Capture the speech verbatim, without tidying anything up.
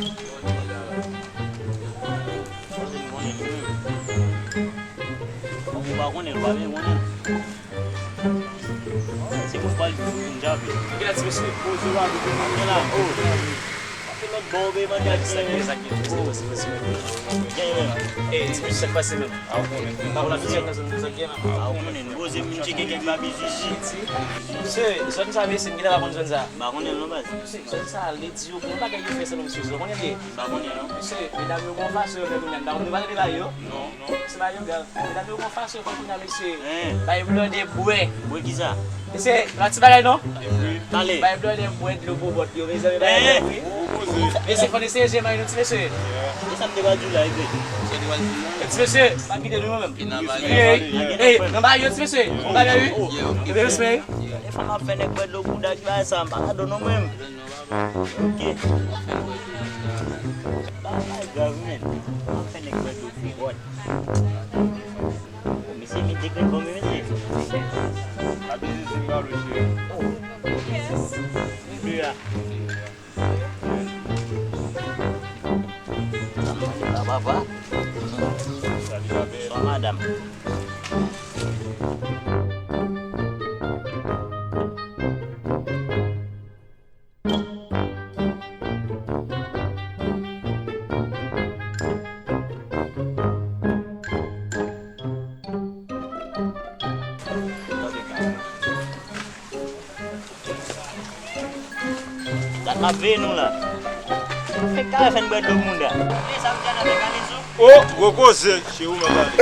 Kòm ou pa konnen l, ou pa bezwen konnen l. Se pou l pral vin jape. Gade ti mesye. Poze w avèk ou. Gen la, oh. Paske lòt bò ou be mande ak sa gen, sa gen. Gen menm. Eh, ti mesye, sa k pase menm? A, ou konnen. M pa konn abitye ak zòn sa gen la. A, ou konnen. Nou poze moun tcheke kèk babi zizi. Mesye, zòn sa, mesye, m gentan pa konn zòn sa. M pa konnen l non baz. Mesye, zòn sa, ledi yo, bon bagay yo fè sa non, mesye, ou konnen l ye. M pa konnen non. Mesye, medam yo gon fason yo fè kounye a, m pa konn nou pa tande bagay yo. Non, non. Se bagay yo grav. Medam yo gon fason yo fè kounye a, mesye. Bay blòdè bwè. Bwè kisa? Mesye, pa ti bagay non. Pale. Bay blòdè bwè dlo bobòt yo, mezanmi, bagay yo wi. Mesye, fò n eseye jwe may nou ti mesye. E sa m te pral di w la, epi. Ti mesye, pa kite nou menm. Ey, nan bagay yo ti mesye. Nan bagay wi. Epi respè. Lè fanm ap fè nèg bwè dlo bouda ki bagay sa, m pa gadon non mwen. Ok. Bagay grav men. Ap fè nèg bwè dlo bouda. Misye met dekrè kò m wi mesye. Abize se m ba w cheri. Kiyès? Bea. Sa m mande pa papa. Salut ma belle. Swa madam. Dat m ap veye nou la. Fè kare fè n bwè dlo mouda. E sa m di a nan mekanism. O, gwo koze, se ou menm pale.